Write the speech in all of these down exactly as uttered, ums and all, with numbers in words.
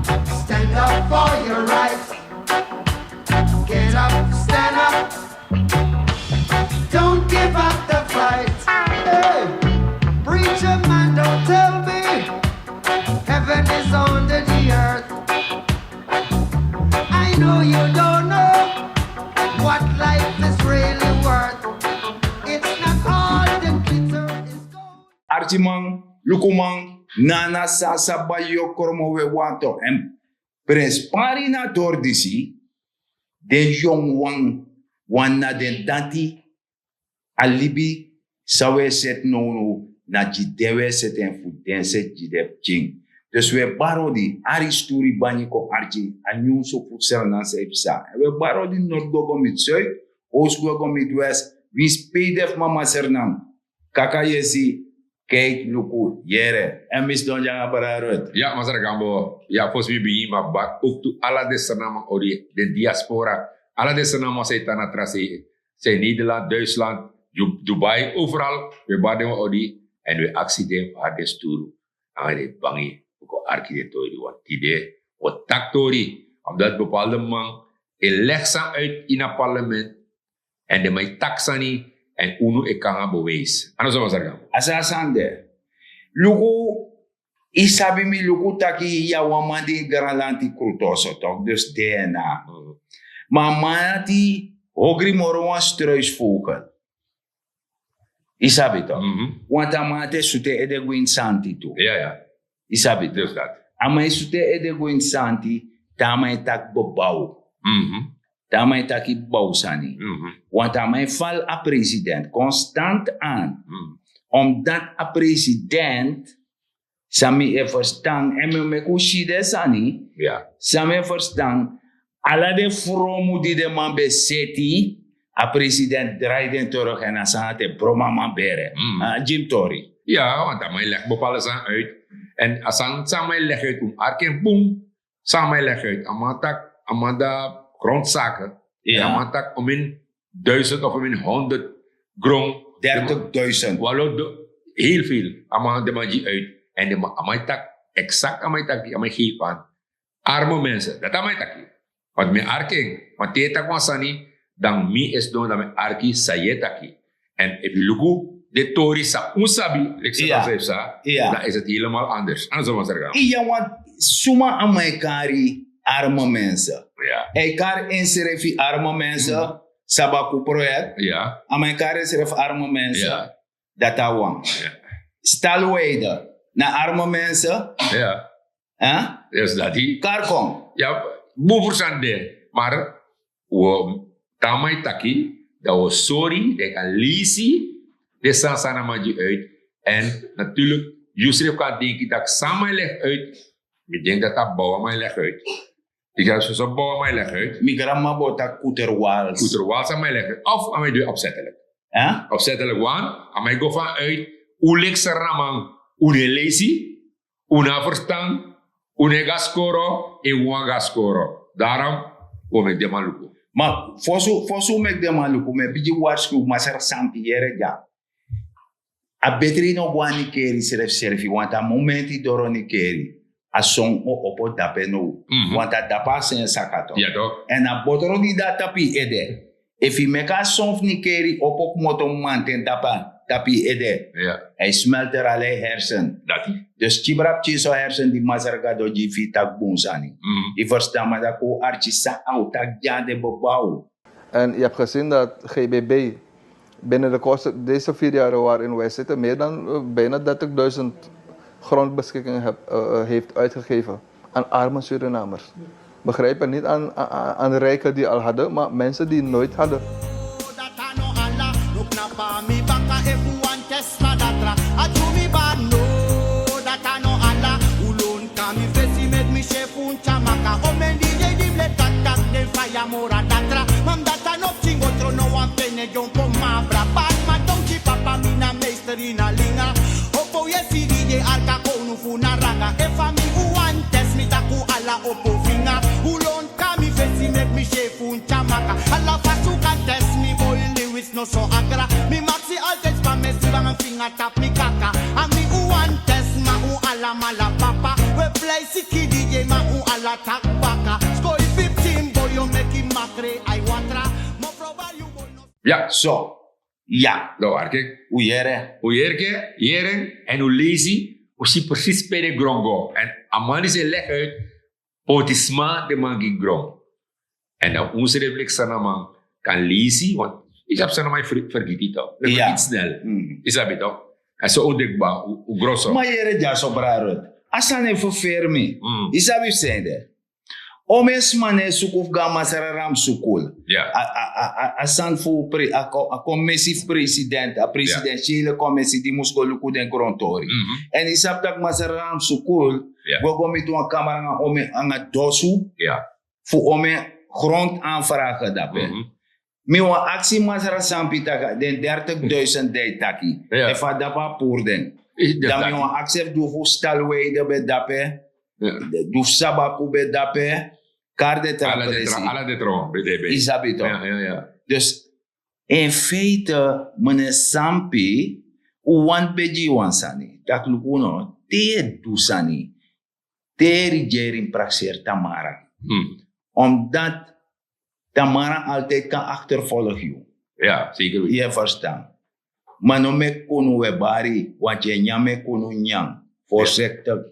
Stand up for your rights. Get up, stand up. Don't give up the fight. Hey, preacher man, don't tell me heaven is under the earth. I know you don't know what life is really worth. It's not all the glitter is gold. Arkiman, lukuman, na na san a sa bai yu o kromo we wanto. Èn prenspari na a tori disi, den yongu wan, wan na den dati, a libi san wi e seti nownow na gi den wi e seti en fu den seti gi den pikin. Dus wi e bari odi, ari sturi bangi kon arki a nyunsu fu Sranan san e psa. Èn wi e bari odi nord go go miti zuid, oost go go miti west, winsi pe yu de fu mama Sranan. Kaka yesi, kijk, luku, yere. Èn mi sidon nanga brada Ruth. Ya, Masra Gambo. Ya, fosi mi bigin, mi abi bari ook tu ala den Srananman odi, den diaspora, ala den Srananman san e tan na tra sei, sei Nederland, Duitsland, Du-, Dubai, overal, wi e bari den wan odi, èn wi e aksi den fu hari den sturu nanga den bangi fu kon arki den tori. Want tide wi o taki tori, omdat bepaalde man e leg sani uit ini a parlement, èn den man e taki sani, èn unu e kon nanga bewijs. A no so, Masra Gambo? A so a sani de. Luku, yu sabi, mi luku taki yu na wan man di granlanti krutoso tok, dus D N A. Mhm. Ma a man dati ogri moro wan struisvogel. Yu sabi tok. Mhm. Want a man dati e sutu en ede go ini santi tu. Ya, ya. Yu sabi tok. Dus dati. A man e sutu en ede go ini santi, te a man e taki bebow. Mhm. Te a man e taki bebow sani. Mhm. Want a man e fal a president constant aan. Mhm. Omdat a president, san mi e ferstan, èn mi o meki un si den sani, ya, san mi e ferstan, ala den fromu di den man ben seti, a president drai den terug èn a sani dati e bron a man bere. Mm. A gi mi tori. Ya, want a man e leg bepaalde sani uit. Èn a sani san a man e leg uit, un mus arki en bun. San a man e leg uit. A man taki, a man de grondzaken. Ya. A man taki, om in duizend of om in honderd grond. Dertigduizend. Walo, heel veel. A man, den man gi uit. Èn den man, a man e taki exact, a man e taki, a man e geef aan arme mensen. Dati a man e taki. Want mi e arki en. Want te yu e taki wan sani, dan mi e sidon, dan mi e arki san yu e taki. Èn efu yu luku den tori san un sabi, leki san, ya, a sani san yu e psa, ya, dan is het helemaal anders. A no so, Masra Gambo? Ya, want suma a man e kari arme mensen? Ya. A e kari ensrefi arme mensen, mhm, Sabaku project. Ya. A man e kari ensrefi arme mensen. Ya. Dati a wan. Ya. Stalweide na arme mensen. Ya. Hè? Dus dati. Karkon. Ya, bun fu sani de. Maar wi o, te a man e taki, dan wi o sori, den kan leisi den sani san a man gi uit. Èn natuurlijk, yusrefi kan denki taki san a man e leg uit, mi denki dati a bebow a man e leg uit. Yu kan soso bebow a man e leg uit. Mi granmama bo taki kuterwals. Kuterwals a man e leg uit. Of a man e du en opzettelijk. Hè? Opzettelijk, want a man e go vanuit, un leki Sranan, un no e leisi, un no abi ferstan, un no e go na skoro, un no wani go na skoro. Daarom wi o meki den man luku. Ma fosi, fosi un meki den man luku, mi e bigin warskow Masra Sampi, yere dya. A betri yu no go na nikeri srefsrefi, want a momenti yu doro nikeri, a son o opo dape now. Mhm. Want a dape a sen saka tok. Ya tok. Èn a botro di de na tapu yu ede. Efu yu meki a son fu nikeri opo kmoto mamanten dape, tapu yu ede. Ya. A e smelter ala yu hersen. Dati. Dus kibra pikinso hersen di Masra Gado gi fu yu taki bun sani. Mhm. Yu ferstan, ma dati kon arki san a o taki dya, den bebow. En je hebt gezien dat G B B binnen de korte, deze vier jaren waarin wij zitten, meer dan, eh, bijna dertigduizend grondbeschikkingen heb, eh, eh, heeft uitgegeven aan arme Surinamers. Begrijpen, niet aan, aan, aan rijken die al hadden, maar mensen die nooit hadden. Kan mi fesi meki mi sefu un tyamaka. O men di de di ble tak tak den faya mora datra. Ma mi datra no pikin go tron no wan pene dyompo mabra. Bari ma donki papa, mi na meester ini a linga. Opo yesi di de arka kownu fu Naranga. Efu a mi un wani tesi mi, taki un ala opo finga. Un lon kan mi fesi meki mi sefu un tyamaka. Ala fasi un kan tesi mi, boi Lewis no so agra. Mi maksi altijd span, mi e sibi nanga finga tapu mi kaka. A mi un wani tesi, ma un alamala papa. We fly siki di de, ma un Atak baka, skoi fiftin, boyo meki makre, ai watra, mofro bari un boy no. Ya, so, ya, no, arke. Un yere. Un yere, yere, en un leisi, un si precies pe den gron go. En a man disi e leg uit, poti sma den man gi gron. En dan un srefi leki Sranan man kan leisi, want yu sabi Sranan man e fer-, fergiti toch. Den fergiti snel. Yu sabi toch. En so un de kba, un, un gron so. Ma yere dyaso brada Ruth. A sani e ferferi mi. Yu sabi fu san ede. Omeni sma no e suku fu go na Masra Ramsukul. A, a, a, a, a sani fu pre-, a ko-, a komisi fu president, a presidentiële komisi di mus go luku den grontori. En yu sabi tak' Masra Ramsukul go go miti wan kamra nanga omeni, nanga dosu fu omeni grontaanvragen dape. Mi wani aksi Masra Sampi taki den dertigduizend di a e taki, efu a dape a puru den. Dan mi wani aksi efu di fu stalweide ben dape, di fu sabaku ben dape, kari den tra presi. Ala den tra, ala den tra ben de ben. Yu sabi toch. Dus in feite, meneer Sampi, un wani begi wan sani. Taki luku no, te yu e du sani, te regering prakseri Tamara. Omdat Tamara altijd kan achtervolg yu. Ya, zeker weten. Yu e verstan. Ma no meki kunu we bari, want yu e nyan meki kunu nyan. Voorzichtig.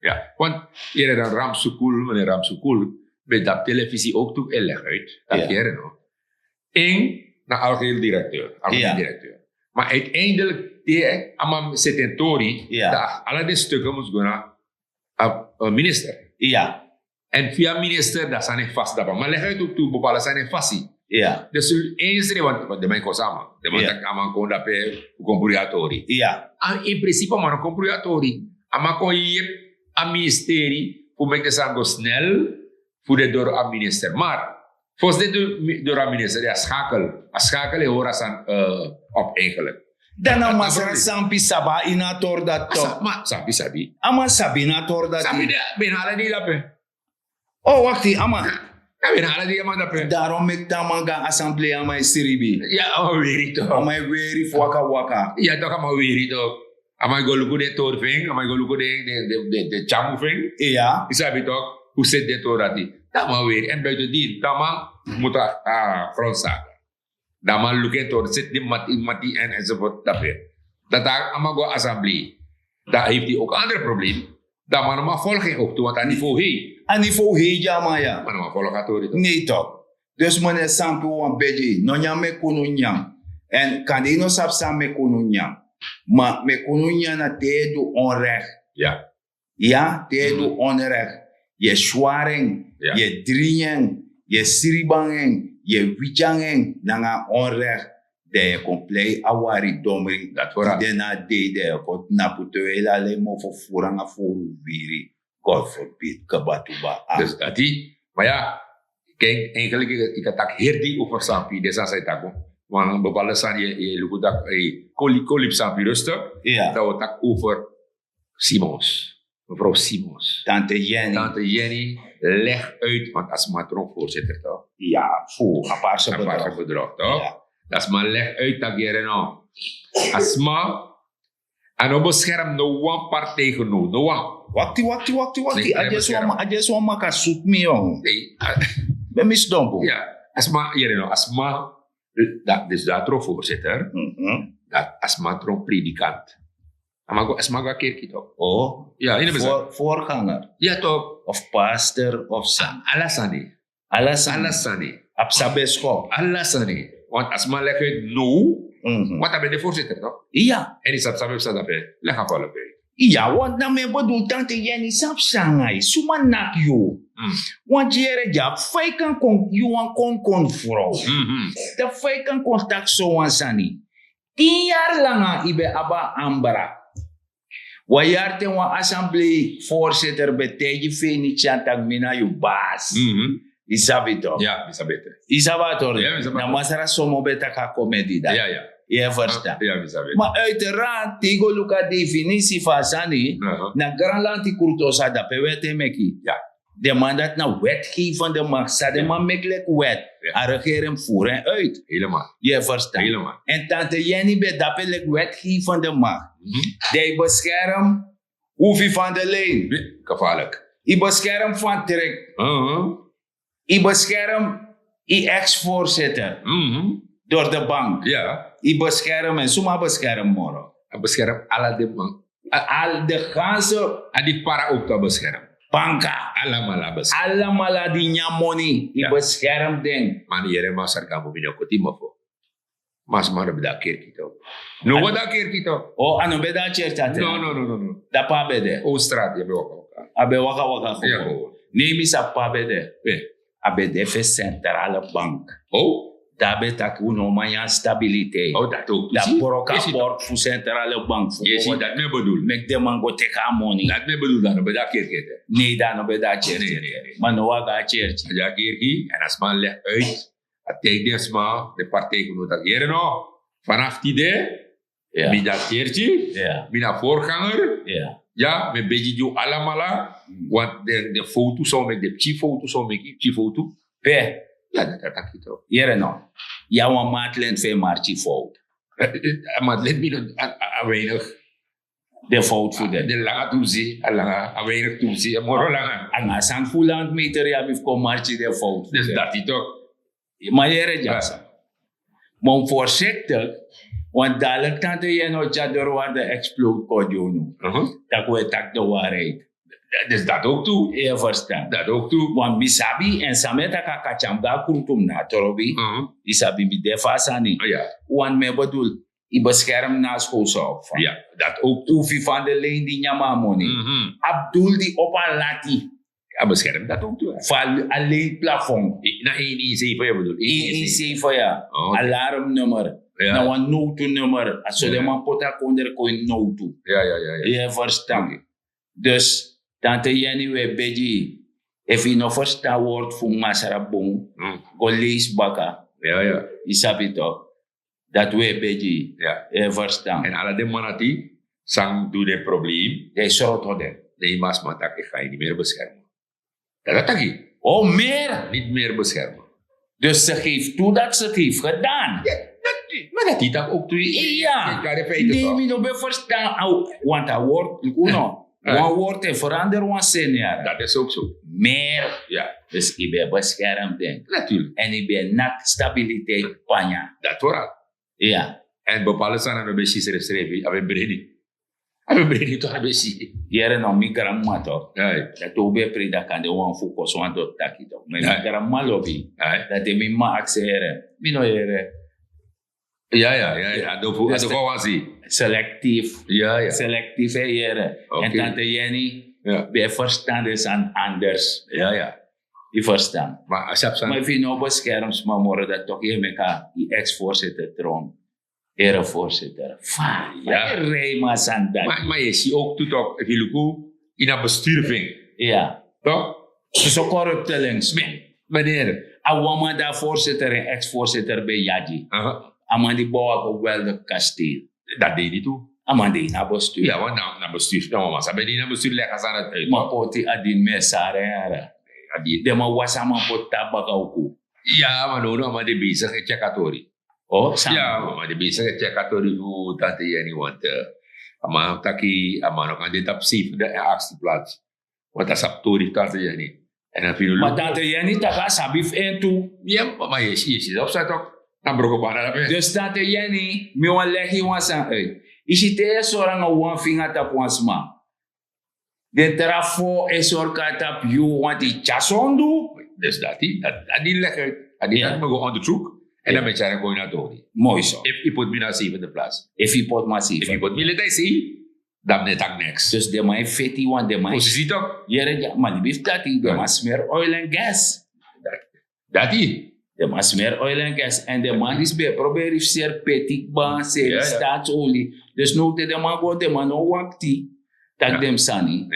Ya, want yere dan Ramsukul, meneer Ramsukul, ben dape televisie ook toe en leg uit. Dat yere no. Eén, na algeheel directeur, algemeen directeur. Maar uiteindelijk, die, a man zit in tori, dat alle die stukken moet gaan a, a minister. En via minister, dat sani vast dape. Maar leg uit ook toe, bepaalde sani vast. Dus eens, want, want de man kon sama. De man taki a man kon dape, kon bruya tori. A, in principe, a man kon bruya tori. A man kon yepi a ministerie, fu meki den sani go snel, fu den doro a minister. Maar, volgens den do-, doro a minister, a schakel. A schakel e hori a sani, eh, op eigenlijk. Dan a Masra Sampi sabi ini a tori dati toch. Ma Sampi sabi. A man sabi ini a tori dati. Sampi de, ben ala di dape. O, wakti, a man. Ya, ben ala di a man dape. Daarom meki te a man go na assemblee a man e sribi. Ya, a man weri toch. A man e weri fu waka waka. Ya, toch a man weri toch. A man go luku den tori fu en, a man go luku den, den, den, den, den tyangu fu en. Ya. Yu sabi toch, fu seti den tori dati. Dan a man weri, en buitendien, dan a man mutu a, a, grondzaken. Dan a man luku en tori, seti den mati, mati en, enzovoort dape. Dan a man go assemblee. Dan heeft hij ook een ander probleem. Dan a man no man volg en ook toe, want a niveau hei. A niveau hei, ya, man, ya. A man no man volg a tori toch. Nee toch. Dus meneer Sampi, un wani begi, no nyan meki unu nyan. En kande yu no sabi san meki unu nyan. Ma meki unu nyan na te yu e du onrecht. Ya. Ya, te yu e du onrecht. Yu e swari en, yu e dringi en, yu e sribi nanga en, yu e witi nanga en, nanga onrecht. Dan yu e kon plei a wari domri. Dati fu dati. Di de na a dei dan yu e kon tnapu te wi e lali en mofo furu nanga furu wiri. God forbid, kaba tuba. Dus dati, ma ya, ken, eigenlijk, yu kan, yu kan taki heri dei over Sampi, den sani san yu taki. Want bepaalde sani yu, yu luku taki, eh, kon li-, kon libi Sampi rustig. Ya. Dan wi o taki over Simons. Mevrouw Simons. Tante Jenny. Tante Jenny, leg uit, want a sma tron voorzitter toch? Ya, fu, apartse bedrog. Apartse bedrog toch? Ya. A sma leg uit taki yere no. A sma, a no bescherm no wan partij genoeg, no wan. Wakti, wakti, wakti, wakti. Nee, a no bescherm. A just wan ma-, a just wan maka sutu mi, yo. Nee, a- Ben mi sidon bun. Ya, a sma, yere no, a sma, dat, dus dat tron voorzitter, dat a sma tron predikant. A man go, a sma go a kerki toch? Oh. Ya, ini besan. Voor-, voorganger. Ya toch. Of pastor, of san. Ala sani. Ala sani. Ala sani. A psa ben skop. Ala sani. Want a sma leg uit no. Want a ben de voorzitter toch? Ya. En yu sabi san ben psa dape, leg a volk uit. Ya, want na mi e bedoel, tante Jenny, sabi san nanga yu, suma naki yu. Want yere dya, fa yu kan kon, yu wan kon kon frow. Dan fa yu kan kon taki so wan sani. Tin yari langa yu ben abi a ambra. Wan yari ten wan assemblee voorzitter ben taigi Venetian taki mi na yu baas. Yu sabi toch? Ya, mi sabi toch. Yu sabi a tori? Ya, mi sabi. Na Masra Somo ben taki a komedi dati. Ya, ya. Yu e ferstan? Ya, mi sabi. Ma uiteraard, te yu go luku a definisi fu a sani, na Granlanti Krutosa dape wet e meki. Ya. Den man dati na wetgevende macht. San den man meki leki wet, a regering voer en uit. Helemaal. Yu e ferstan? Helemaal. En tante Jenny ben dape leki wetgevende macht. Die bescherm Hoefie van der Leyen. Gevaarlijk. Yu beskerm fan trek. Yu beskerm yu ex-voorzitter. Door de bank. Yu beskerm en suma beskerm moro. A beskerm ala de bank. Al de ganse. A di para ook kan beskerm. Banka. Alamala beskerm. Alamala di nyan moni yu beskerm den. Man yere masarka mumino koti mofo. Mas man no ben de a kerki to. No ben de a kerki to. O a no ben de a church ati. No no no no no. Dapu a ben de. O strati a ben waka waka. A ben waka waka go. Ne mi sabi pe a ben de. A ben de fu centrale bank. O. Dan a ben taki un no man nyan stabiliteit. O dati ook tu. Dan broko a bord fu centrale bank fu. Yesi dati mi e bedoel. Meki den man go teki a moni. Dati mi e bedoel dan no ben de a kerki ete. Ne dan no ben de a church ete. Ma no waka a church. A de a kerki en a sma leg uit. A teki den sma den partijgenoot taki yere no. Vanaf tide mi na kerki. Mi na voorganger. Ya mi e begi gi un alamala. Want den foto san un meki den pikin foto san un meki pikin foto. Pe. Ya dati a taki to. Yere no. Ya wan matlen fu en marki foto. A matlen mi no a weinig. Den fout fu den. Den langa tu mus si a langa a weinig tu mus si a moro langa. Anga a sani fu landmeter ya mi fu kon marki den fout fu den. Dati tok. Ma yere dyasa. Ma un voorzichtig. Want dadelijk tante yeno tya doro wan de explode kon gi unu. Tak' un e taki de waarheid. Dus dat ook tu. Yu e verstan. Dat ook tu. Want mi sabi en san mi e taki a katya mi go na krutu mi na a trobi. Yu sabi mi de fu a sani. Want mi e bedoel yu beskerm na a skowsok fa. Dat ook tu. Fu fan de lein di nyan mi a moni. Abdul di opo a lati. A beskerm dat ook tu. Fu a lein plafon. Na en en seven yu bedoel. En en seven ya. Alarmnummer. Na wan nowtu nummer a so den man poti a kondre kon ini nowtu. Yu e verstan. Dus tante yeni wi e begi yu. Efu yu no ferstan word fu masra bun, go leisi baka. Yu sabi tok? Dati wi e begi yu. Yu e ferstan? Èn ala den man dati san du den problem, den e sroto den. Den e mas man taki yu ga yu ni meri beskerm. Dati a taki. O meri. Niti meri beskerm. Dus se gefi tu dati se gefi gedan. Ma dati yu taki ok tu yu. Yu kari feite. Ne mi no ben ferstan. Want a word luku no. Wan word e ferander wan senior. Dati is ok so. Meri. Dus yu ben e beskerm den. Natuurlik. Èn yu ben e naki stabiliteit panya. Dati foral. Èn bepaalde sani a no ben si srefsrefi a ben breni. A ben breni tok a ben si. Yere no mi granmama tok. Dati un ben e prei dati kan de wan fu kosi wan doti taki tok ma mi granmama lobi. Dati mi mama aksi here. Mi no here. Ya ya ya ya a dofu a dofu a wasi. Selektif. Ya ya selektif e yere. Èn tante yeni ben e ferstan den sani anders. Ya ya. Yu ferstan? Ma a sabi sani ma efu yu no beskerm sma moro dati toki yu e meki a yu ex voorzitter tron. Here voorzitter fa yu e rei man sani dati. Ma yu e si ok tu tok efu yu luku ini a bestuur fu en. Ya tok. Soso korupte links. Meneer a wan man di a voorzitter en ex voorzitter ben e yagi. A man di bow a geweldig kasteel. Dati de ini tu. A man de ini a bestuur. Ya wan na bestuur na wan man sa ben de ini a bestuur leki a sani dati. Ma poti a dini mi e sari en yara. Den man wasi a man poti tan baka uku. Ya ma nownow a man de besigi e tyeki a tori. Ya ma a man de besigi e tyeki a tori fu tante yeni wante. A man taki a man no kan de tapu seif de en aksi plati. Want a sabi tori fu tante yeni. Èn a firi luku ma tante yeni taki a sabi fu en tu. Ya ma yu e si yu e si sabi san tok. Na broko bana dape. Dus tante yeni mi wani legi yu wan sani uit. Yu si te yu e sori nanga wan finga tapu wan sma. Den tra fo e sori kon na tapu yu wanti tyari sondu. Dus dati a dini legi uit. A dini dati mi go onderzoek. Èn dan mi e tyari en kon ini a tori. Moi so. Efu yu poti mi na a sefende plas. Efu yu poti mi a sefende plas efu yu poti mi leti a yu sei. Dan mi no e taki neks. Dus den man e feti wan den man e posisi tok. Yere dya man libi fu taki den man smeri oil en gas. Dati. Den man smeri oil en gas èn den man disi ben e proberi fu seri peti kba seri statsoli. Dus now te den man go den man no wakti. Tak' den mus sani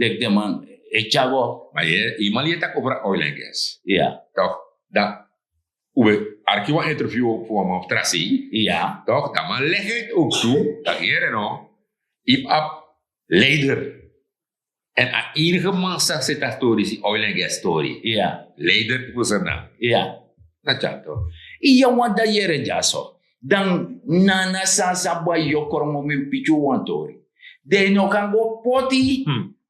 leki den man e tyari go. Ma yu man yu e taki over a oil en gas. Ya tok. Dan un ben arki wan interview fu wan man fu tra sei. Ya tok dan man legi uit ok tu. Taki yere no. Yu abi leider. Èn a enige man san seti a stori si oil en gas stori. Leider fu serna. Ya. Na tyanto. Iya wan dan yere dyaso dan nana san san bai yokrongo mi piki un wan tori. Den no kan go poti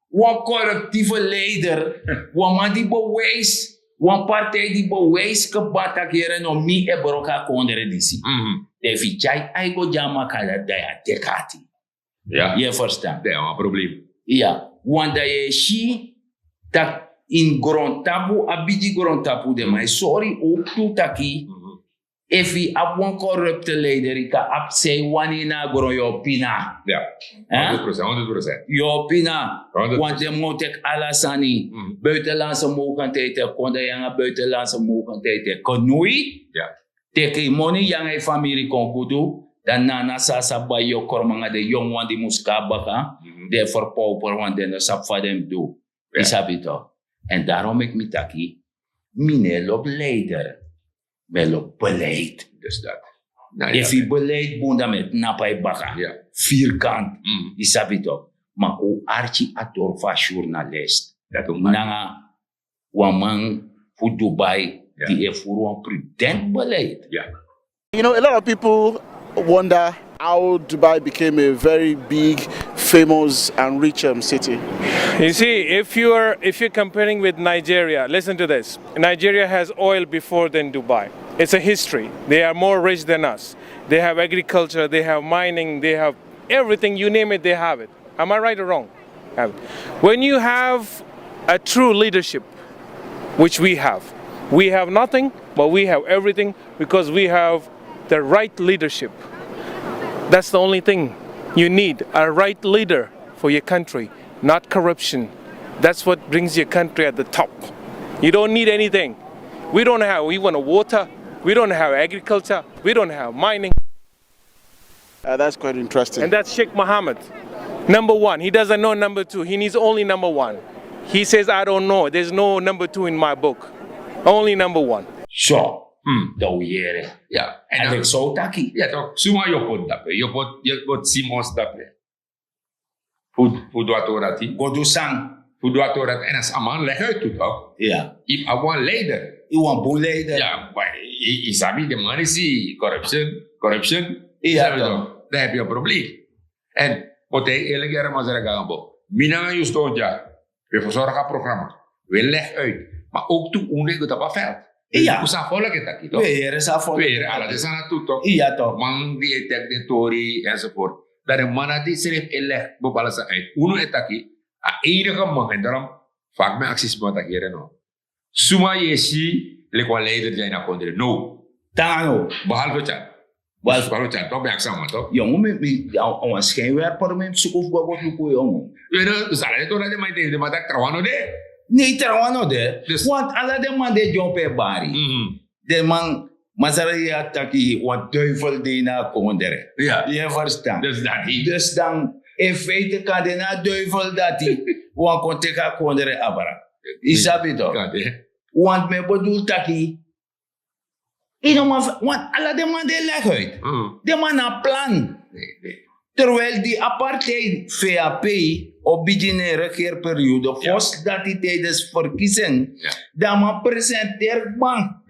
Wan koruptieve leider, wan man di bewijs, wan partij di bewijs keba taki yere no mi e broko a kondre disi. Dan efu yu tyai ai go gi a makada dan yu a teki ati. Yu e ferstan? Dan yu abi wan problem. Iya, want dan yu e si tak' ini grontapu, a bigi grontapu den man e sori owktu taki efu yu abi wan korupte leider yu kan abi san yu wani ini a gron yu o pina. Yu o pina. Want den man o teki ala sani. Buitenlandse mogendheid e kon dan yu nanga buitenlandse mogendheid e knoei. Teki yu moni yu nanga yu famiri kon gudu. Dan na na so a sa bai yu o krom nanga den yongu wan di mus kon na baka. Den e ferpowper want den no sabi fa den mus du. Yu sabi tok? En darom meki mi taki mi no e lobi leider. Mi e lobi beleid. Efu yu beleid bun dan mi e tnapu na yu baka. Vierkant. Yu sabi tok? Ma kon un arki a tori fu a journalist nanga wan man fu Dubai di e furu wan prudent beleid. You know, a lot of people wonder how Dubai became a very big, famous, and rich um, city. You see, if you're if you're comparing with Nigeria, listen to this. Nigeria has oil before than Dubai. It's a history. They are more rich than us. They have agriculture, they have mining, they have everything, you name it, they have it. Am I right or wrong? When you have a true leadership, which we have, we have nothing, but we have everything because we have the right leadership. That's the only thing you need, a right leader for your country, not corruption. That's what brings your country at the top. You don't need anything. We don't have even water. We don't have agriculture. We don't have mining. Uh, that's quite interesting. And that's Sheikh Mohammed. Number one, he doesn't know number two. He needs only number one. He says, I don't know. There's no number two in my book. Only number one. So, dan wi yere. Ya, en dan so taki. Ya, toch, suma yu o poti dape. Yu o poti, yu o poti Simons dape. Fu, fu du a tori dati. Go du san. Fu du a tori dati. En a man leg uit tu, toch? Ya. Yu abi wan leider. Yu wan bun leider. Ya, maar yu, yu sabi den man disi corruption, corruption. Ya, toch. Dan heb je een probleem. En, want hij eerlijk jaren man zara gambo. Mi nanga yu ston dya. Wi e fersorgu a programma. Wi e leg uit. Maar ook tu un e go tapu a veld. Iya. Un sa follow e taki, toch? Wi e yere sa follow. Wi e yere ala den sani tu, toch? Iya, toch. Man di e teki den tori enzovoort. Dan den man dati srefi e leg bepaalde sani uit. Unu e taki, a enige man, en daarom vaak mi e aksi sma taki yere no. Suma yu e si leki wan leider dya ini a kondre? No. Tanga no. Behalve Tyan. Behalve Tyan, toch? Ben aksi a man, toch? Yongu, mi, mi, a, a wan schijnwerper mi suku fu go go luku, yongu. We no, dus ala den tori dati den man e taki, den man taki trawan no de. Nee, trawan no de. Dus want ala den man di e dyompo e bari. Den man, masra, yu e taki wan duivel de ini a kondre. Ya. Yu e ferstan? Dus dati. Dus dan, in feite kan de na duivel dati wan kon teki a kondre abra. Yu sabi toch? Kan de. Want mi e bedoel taki, yu no man, want ala den man di e leg uit. Den man na plan. Terwijl di apartheid, V A P, o bigin na en regeerperiode, fosi dati tijdens verkiezing, dan a man presenteri kba.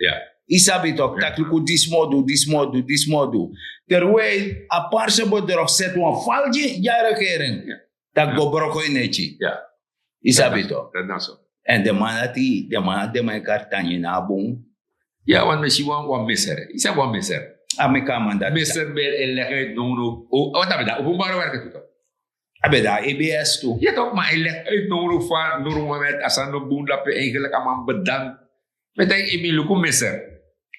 Yu sabi toch, taki luku disi mi o du, disi mi o du, disi mi o du. Terwijl a parse bedrog seti wan val gi a regering. Taki go broko en neti. Yu sabi toch? Dati na so. En den man dati, den man dati, den man e kari Tanya na a bun. Ya, want mi si wan, wan meser. Yu sabi wan meser? A meki a man dati. Meser ben e leg uit nownow. O, want a ben de na openbare werken tu toch? A ben de na A B S tu. Ya toch, maar hij leg uit nownow fa, nownow moment, a sani no bun, dape eigenlijk a man bedank. Mi e taigi yu, mi luku meser.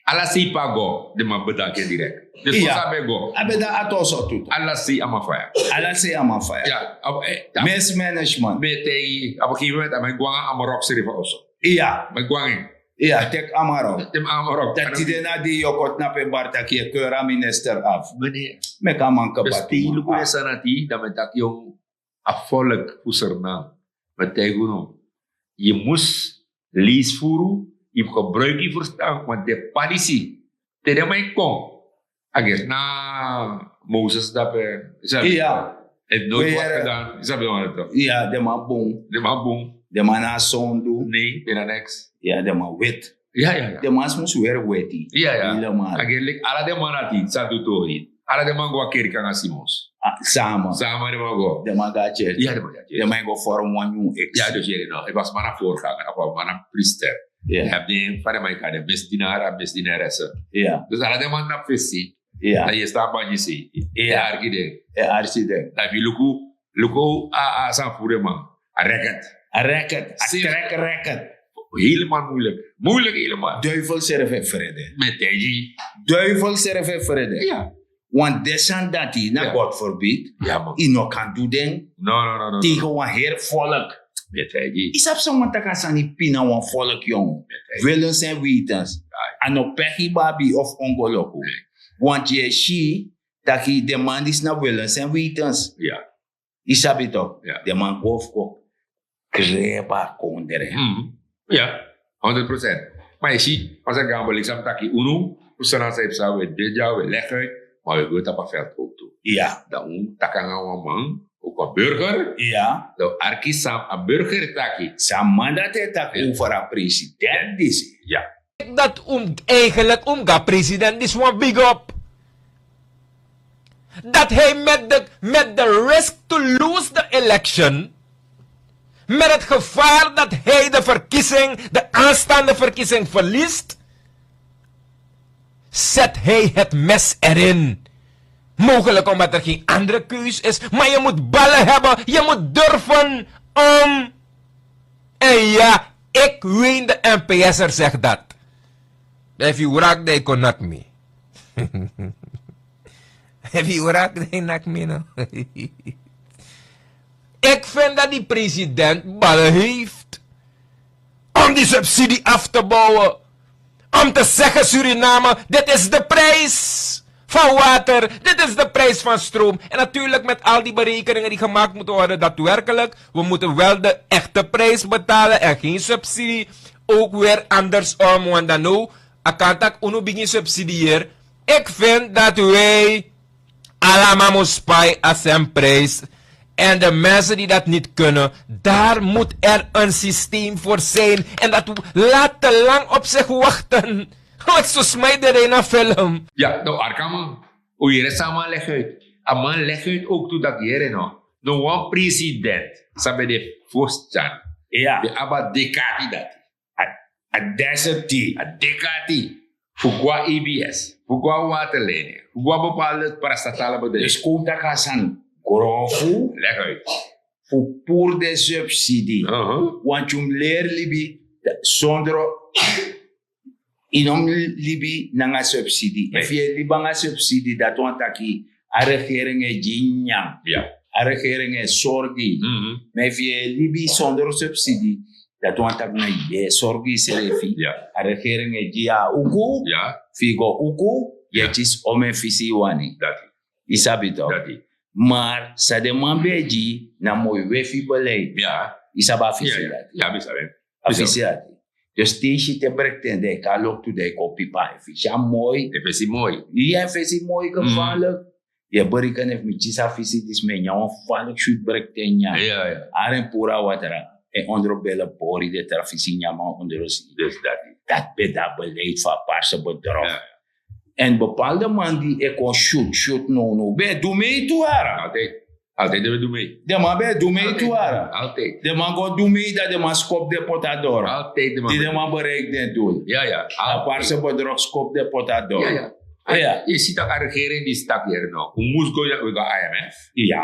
Ala sei pe a go, den man bedank en direct. Dus fosi a ben go. A ben de na a tori so tu. Ala sei a man faya. Ala sei a man faya. Ya, a, eh, ya. Mismanagement. Mi e taigi yu, op een gegeven moment, a man e go nanga Amarok srefi a oso. Ya. A man e go nanga en. Ya, teki Amarok. Teki Amarok. Dati de na di yu o kon tnapu en bari taki yu e keri a minister afu. Meneer. Meki a man kaba tu. Dus te yu luku den sani dati, dan mi e taki yu a volk fu Sranan. Mi e taigi unu. Yu mus leisi furu, yu mus gebruiki yu ferstan, want den p'pa disi, te den man e kon, a gersi na Moses dape, yu sabi. Iya. Hij heeft nooit wat gedaan, yu sabi toch? Iya, den man bun. Den man bun. Den man na sondu. Nee, den na niks. Ya, den man weti. Ya, ya, ya. Den man mus weri weti. Ya, ya. Helemaal. A gersi leki ala den man dati, san du tori. Ala den man go a kerki nanga Simons. Sama. Sama den man go. Den man go a church. Ya den man go a church. Den man go vorm wan nyun ex. Ya dus yere no. Efu a sma na vorganger of a man na priester. Ya. Efu den fa den man kan den misdienaar a misdienaaresse. Ya. Dus ala den man na fesi. Ya. Dan yu stan banyi si. Ya. Arki den. Ya arki den. Dan yu luku luku a a san fu den man. A reket. A reket. A trek reket. Helemaal moeilijk. Moeilijk helemaal. Duivel serve vrede. Met die. Duivel serve vrede. Ja. Want desan dati na God verbied. Ja man. Ino kan du den. No no no no. Tegen wan her volk. Met die. Isap sa wan taka sani pina wan volk jong. Willens en wetens. A no pegi babi of ongoloku. Want je si taki de man dis na willens en wetens. Ja. Isabi tok. Ja. De man go fu go kreba kondere. Hmm. Ja, honderd procent. Maar je ziet, als ik aan belicht sam taki unu, we staan als hij zou we dit jaar we leggen uit, maar we weten op veld ook toe. Ja. Dan un takanga wan man, ook een burger. Ja. Dan arki sam a burger taki. Samanda te taki over a president disi. Ja. Dat um eigenlijk um ga president disi wan big up. Dat hij met de, met de risk to lose the election, met het gevaar dat hij de verkiezing, de aanstaande verkiezing verliest, zet hij het mes erin. Mogelijk omdat er geen andere keus is, maar je moet ballen hebben, je moet durven om. En ja, ik ween de N P S'er zegt dat. Efu yu wrak dan yu kon naki mi. Efu yu wrak dan yu naki mi no. Ik vind dat die president ballen heeft om die subsidie af te bouwen. Om te zeggen Suriname, dit is de prijs van water, dit is de prijs van stroom. En natuurlijk met al die berekeningen die gemaakt moeten worden, daadwerkelijk, we moeten wel de echte prijs betalen en geen subsidie. Ook weer andersom, want dan no, a kan taki unu bigin subsidiëren. Ik vind dat wij allemaal moeten spy a same prijs. En de mensen die dat niet kunnen, daar moet er een systeem voor zijn. En dat laat te lang op zich wachten. Wat zo smijt de Reina film. Ja, no, arkaman. O yere sama leg uit. A man leg uit ook toe dat yere no. No wan president. Sabi de first chan. Ja. De aba dekati dati. A desert ti. A dekati. Fu go a E B S. Fu go a waterlijnen. Fu go a bepaalde parastatale bedrijf. Dus kon taki a sani grofu. Leg uit. Fu puru den subsidi. Want yu mus leri libi sondro. Yu no mus libi nanga subsidi. Efu yu e libi nanga subsidi dati wani taki a regering e gi yu nyanyan. A regering e sorgu yu. Ma efu yu e libi sondro subsidi, dati wani taki na yu e sorgu yusrefi. A regering e gi yu a uku. Fu yu go uku, yu e kisi omeni fisi yu wani. Yu sabi tok. Mar san den man ben e gi yu na moi we fu yu beleid. Yu sabi a fisi dati. A fisi dati. Dus te yu si te brekten dan yu kon a loktu dan yu kon pipa en fisi a moi. En fisi moi. Yu en fisi moi gevaarlik. Yu e bereken efu mi kisi a fisi disi mi e nyan wan falik swit brekten nyan. Ari en puru a watra. En ondro bele bori den tra fisi nyan man ondro si. Dus dati. Dati ben de a beleid fu a parse bedrog. En bepaalde man di e kon shoot shoot no no ben e du mei tu ara. Altijd. Altijd den ben du mei. Den man ben e du mei tu ara. Altijd. Den man go du mei dan den man skop den pota doro. Altijd den man. Di den man bereik den dul. Ja ja. A parse bedrog skop den pota doro. Ja ja. Yu si tak a regering di stap yere no un mus go ya we go I M F. Ja.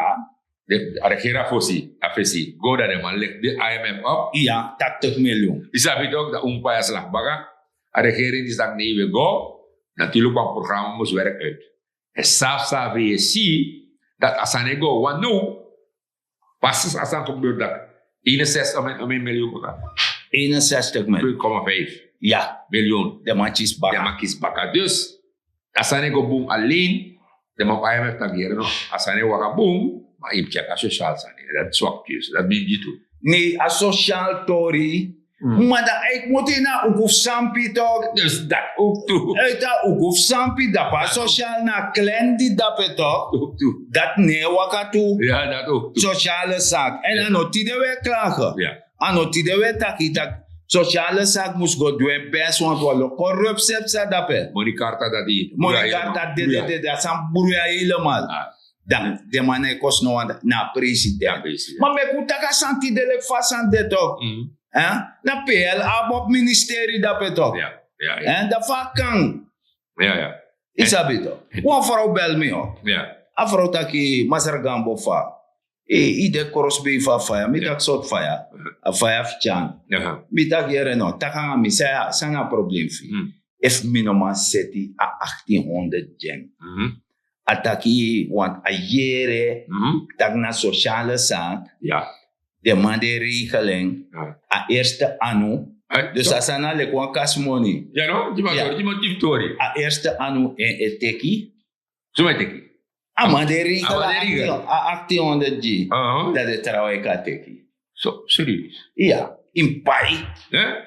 A regering a fosi a fesi go dan den man leg den I M F op. Ja. Taktik miljoen. Yu sabi tok dan un pai a slag baka. A regering di stap nei we go. Natuurlik wan programa mus werk uit. En safi safi yu e si dati a sani e go wan now. Pas a sani gebeur dati. Eenenzestig om en om en miljoen baka. Eenenzestig miljoen. Twee komma vijf. Ya. Miljoen. Den man kisi baka. Den man kisi baka dus a sani e go bun alleen. Den man fu I M F taki yere no a sani e waka bun. Ma yu mus tyeki a sosial sani dati swak dus dati ben gi tu. Nei a sosial tori. Ma dan a e kmoto ini a uku fu sampi tok. Dus dati ook tu. Uiti a uku fu sampi dapu a sosial na a klen di dapu e tok. Dati no e waka tu. Sosiale saki èn a no tide wi e klage. A no tide wi e taki tak' sosiale saki mus go du en bes want wi o lo korupsi e psa dape. Moni karta dati. Moni karta dededede a sani bruya helemal. Dan den man na e kosi no wan na a president. Ma meki un taki a sani tide leki fa a sani de tok. Na pl abi op ministeri dape tok. En dan fa a kan. Yu sabi tok. Wan frow bel mi op. A frow taki masra gambo fa yu de krosbei fu a faya mi taki sortu faya. A faya fu tyan. Mi taki yere no taki nanga mi san na a problem fu yu? Efu mi no man seti a achttien honderd dyen. A taki want a yere taki na sociale zaak. Den man de regeling a eerste anu. Dus a sani na leki wan kasmoni. A eerste anu en e teki. A man de regeling a achttien honderd gi. Dat de trawan e kan teki. Serieus? Iya. In pai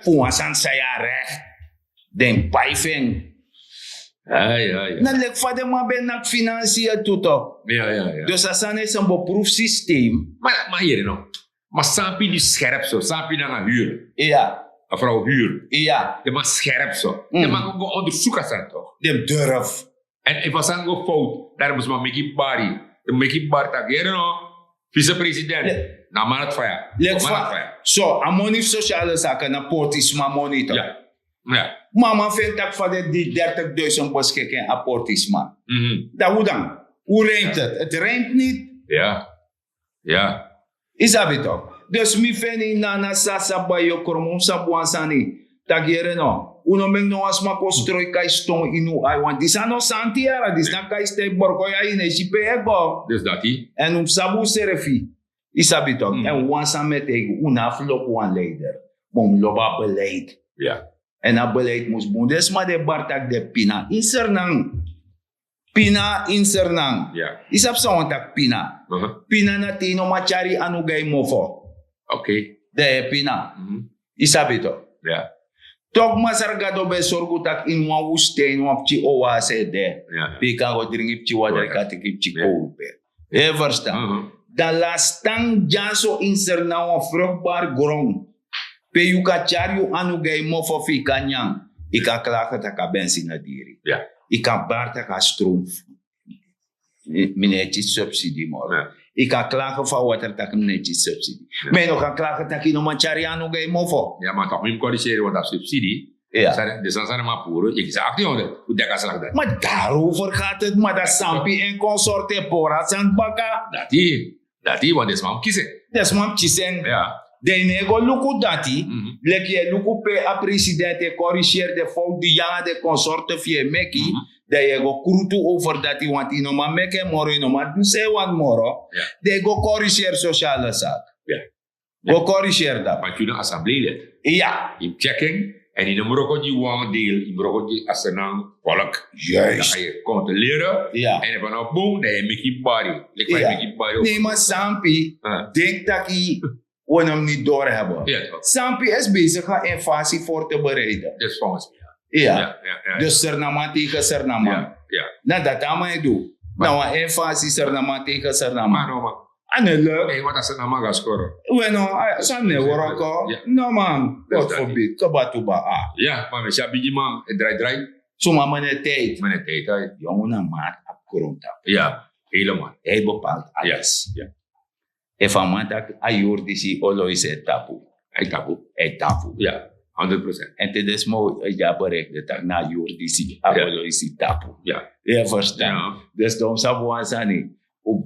fu wan sani san yu a recht den pai fu en. Na leki fa den man ben naki finansiel tu tok. Dus a sani e san beproef systeem. Ma yere no. Ma sampi di scherp so sampi nanga huur. Iya. A frow huur. Iya. Den man scherp so den man go ondersuka san tok. Den durf. En efu a sani go fout dan den mus man meki bari. Den meki bari taki yere no. Vicepresident. Na man ati faya. Leki fa so a moni fu sociale sake na portisma moni tok. Ma a man feni taki fa den di dertigduisend beskiki en a portisma. Dan un dan un reint het het reint nit. Ya. Yu sabi tok. Dus mi feni nana sasa bai yu kromo un sabi wan sani. Taki yere no un no meki no wan sma kon stroi kai ston ini un ai wan disi a no santi yara disi na kai stei borgo yu a ini e si pe e go. Dus dati. Èn un mus sabi un srefi. Yu sabi tok èn wan sani mi e taigi un na fu lobi wan leider. Ma un mus lobi a beleid. Èn a beleid mus bun den sma di e bari tak' den pina ini sernan. Pina ini sernan. Yu sabi san wani taki pina? Pina na te yu no man tyari yu anu gi a yu mofo. Dan yu e pina. Yu sabi to. Tok' masra gado ben e sorgu tak' ini wan wusten ini wan pikin owase e de. Pe yu kan go dringi pikin watra yu kan teki pikin kowru pe. Yu e ferstan? Dan lastan dyaso ini sernan wan frukbari gron. Pe yu kan tyari yu anu gi a yu mofo fu yu kan nyan. Yu kan klage tak' a bensin no diri. Yu kan bari tak' a strum. Mi no e kisi subsidi moro. Yu kan klage fu a water tak' mi no e kisi subsidi. Ma yu no kan klage tak' yu no man tyari yu anu gi a yu mofo. Ya ma tak' mi mus koriseri wan dati subsidi. Den sani sani man puru yu kisi akti honderd fu deki a slak dati. Ma darover gati ma dati sampi en konsorte pori a sani baka. Dati. Dati wan den sma mus kisi en. Den sma mus kisi en. Dan yu no e go luku dati. Leki yu e luku pe a president e koriseri den fowtu di yu nanga den konsorte fu yu e meki. Dan yu e go krutu over dati wanti yu no man meki en moro yu no man du san yu wani moro. Dan yu go koriseri sosiale saki. Go koriseri dati. Yu na asamblei leti. Yu mus tyeki en. Èn yu no mus wroko gi wan deel yu mus wroko gi a sernan volk. Dan yu e kontroleri. Èn efu a no bun dan yu e meki bari. Leki fa yu e meki bari. Ne ma sampi. Denki taki wi no mus ni dori heben. Sampi esi besigi a en fasi for te bereiden. Iya. Dus sernaman tegen sernaman. Na dati a man e du. Na wan en fasi sernaman tegen sernaman. A no e luk. Wat a sernaman ga skoro. We no san no e wroko. No man. God forbid kaba tuba a. Ya ma mi si a bigi man e drai drai. Suma man e tijd. Man e tijd. Yongu na man abi grontapu. Ya. Helemaal hij bepaalt alles. Efu a man taki a yuru disi oloisi e tapu. A e tapu. A e tapu. Ya. Honderd procent. Èn te den sma o e gi a bereik den taki na a yuru disi a oloisi tapu. Ya. Yu e ferstan? Dus dan un sabi wan sani. Un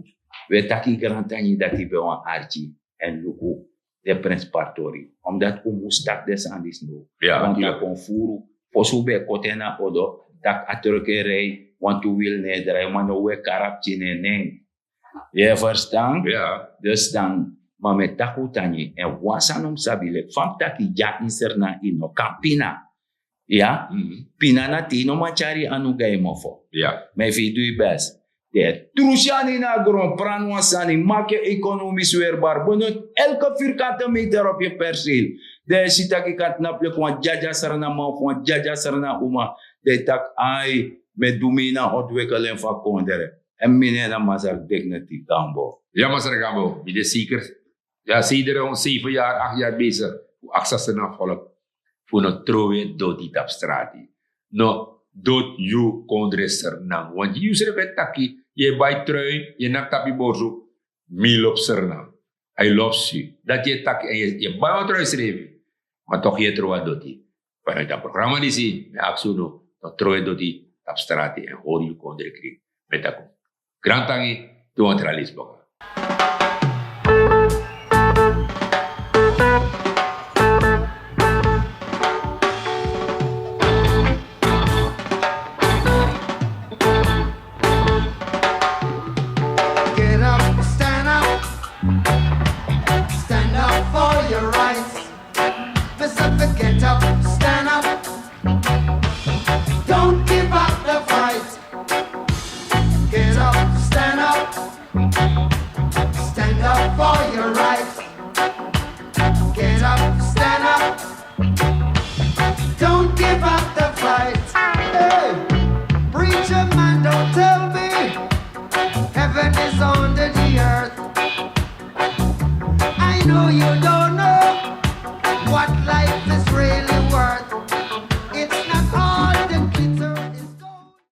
e taki grantangi dati ben wan arki. Èn luku den prenspari tori. Omdati un mus taki den sani disi now. Want a kon furu fosi un ben e koti en na odo. Tak' a truk e rei wantu wil no e drai ma now un e kari a pikin na en nen. Yu e ferstan? Dus dan ma mi e taki un tangi èn wan sani un mus sabi leki fa mi taki dya ini sernan yu no kan pina. Iya. Pina na te yu no man tyari yu anu gi a yu mofo. Ma efu yu du yu bes den e trusi anu ini a gron prani wan sani maki yu ekonomis werbari benoti elke virkante meter op yu perseel. Dan yu e si tak' yu kan tnapu leki wan dyadya sernaman of wan dyadya sernan uma. Dan yu taki ai mi e du mi ini a ontwikkeling fu a kondre. Èn mi nen na masra dignity gambo. Ya masra gambo mi de seker. Ya sederen wan seven yari akti yari besigi fu aksi a sernan volk fu no trowe doti tapu strati. No doti yu kondre sernan wanti yu srefi e taki. Yu e bai trui, yu e naki tapu yu borsu. Mi lobi Sranan. I love you. Dati yu e taki, èn yu e bai wan trui srefi. Ma tok yu e tron wan doti. Vanuit a programma disi mi e aksi unu, no tron yu e doti tapu strati èn hori yu kondre krin. Mi e taki unu grantangi. Te wan tra leisi baka. Get up, stand up, stand up for your rights. Mister, get up, stand up. Don't give up the fight. Get up, stand up. Stand up for your rights. Get up, stand up. Don't give up the fight. Hey, preacher man, don't tell me heaven is under the earth. I know you don't know what life